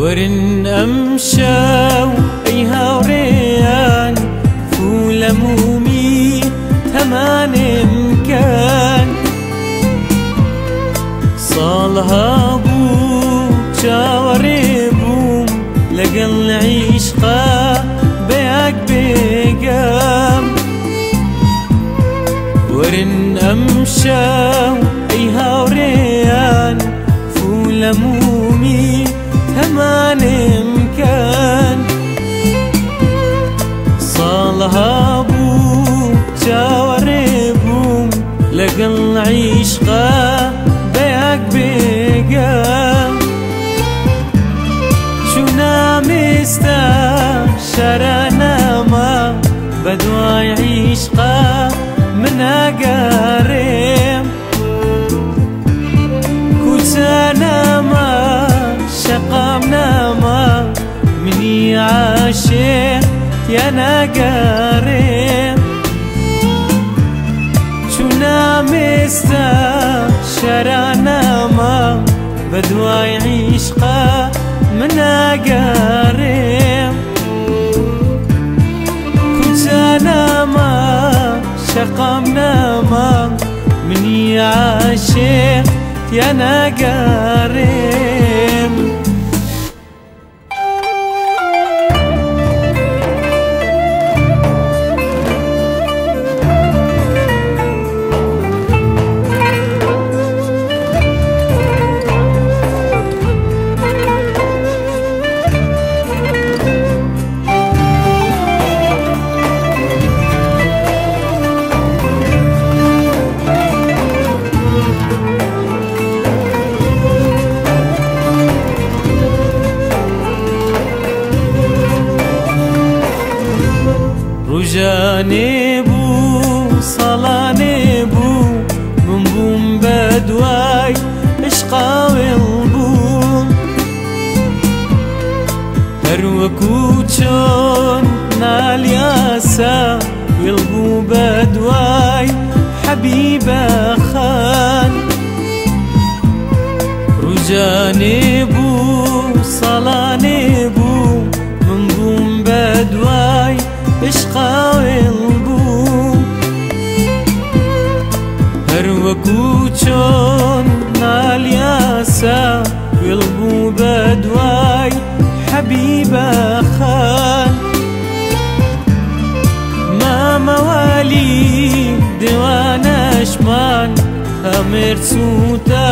ورن ئەمشەو ئەی هاوڕێیان فولە مومی تەمانێم کەن ساڵها بوو چاوەڕێ بووم لەگەڵ عیشقا بەیەک بێگەم ورن ئەمشەو ئەی هاوڕێیان فولە مومی تەمانێم کەن ساڵها بوو چاوەڕێ بووم لەگەڵ عیشقا بەیەک بێگەم چوونام ئێستا شارە ناما بەدوای عیشقا من ئەگەڕێم کوچە ناما شەقام ناما منی عاشق تیا ناگەڕێم چوونام ئێستا شارە ناما بەدوای عیشقا من ئەگەڕێم کوچە ناما شەقام ناما منی عاشق تیا ناگەڕێم. ڕژانێ بوو ساڵانێ بوو من بووم بە دوای عشقاوێڵ بووم هەروەکو چۆن نالیاسا وێڵ بوو بە دوای حەبیبە خان ڕژانێ بوو ساڵانێ بوو من بووم بە دوای عشقاوێڵ بوو هەروەکو چۆن نالیاسا وێڵ بوو بە دوای حەبیبە خان مامەوالی دێوانەشمان هەمێر سووتا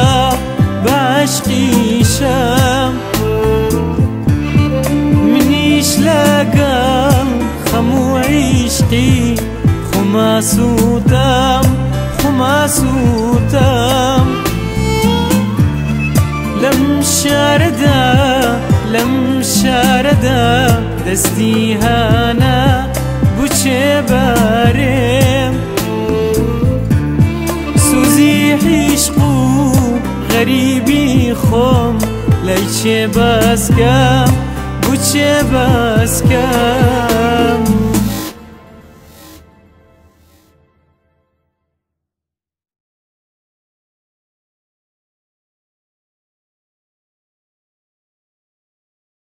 بە عشقی شەم منیش لەگەڵ خەم و عیشقی خۆما سووتام خۆما سووتام لەم شارەدا لەم شارەدا دەستی هانا بچێ بارێم سوزی عیشق و غەریبی خۆم لای چێ باسکەم بچێ باسکەم.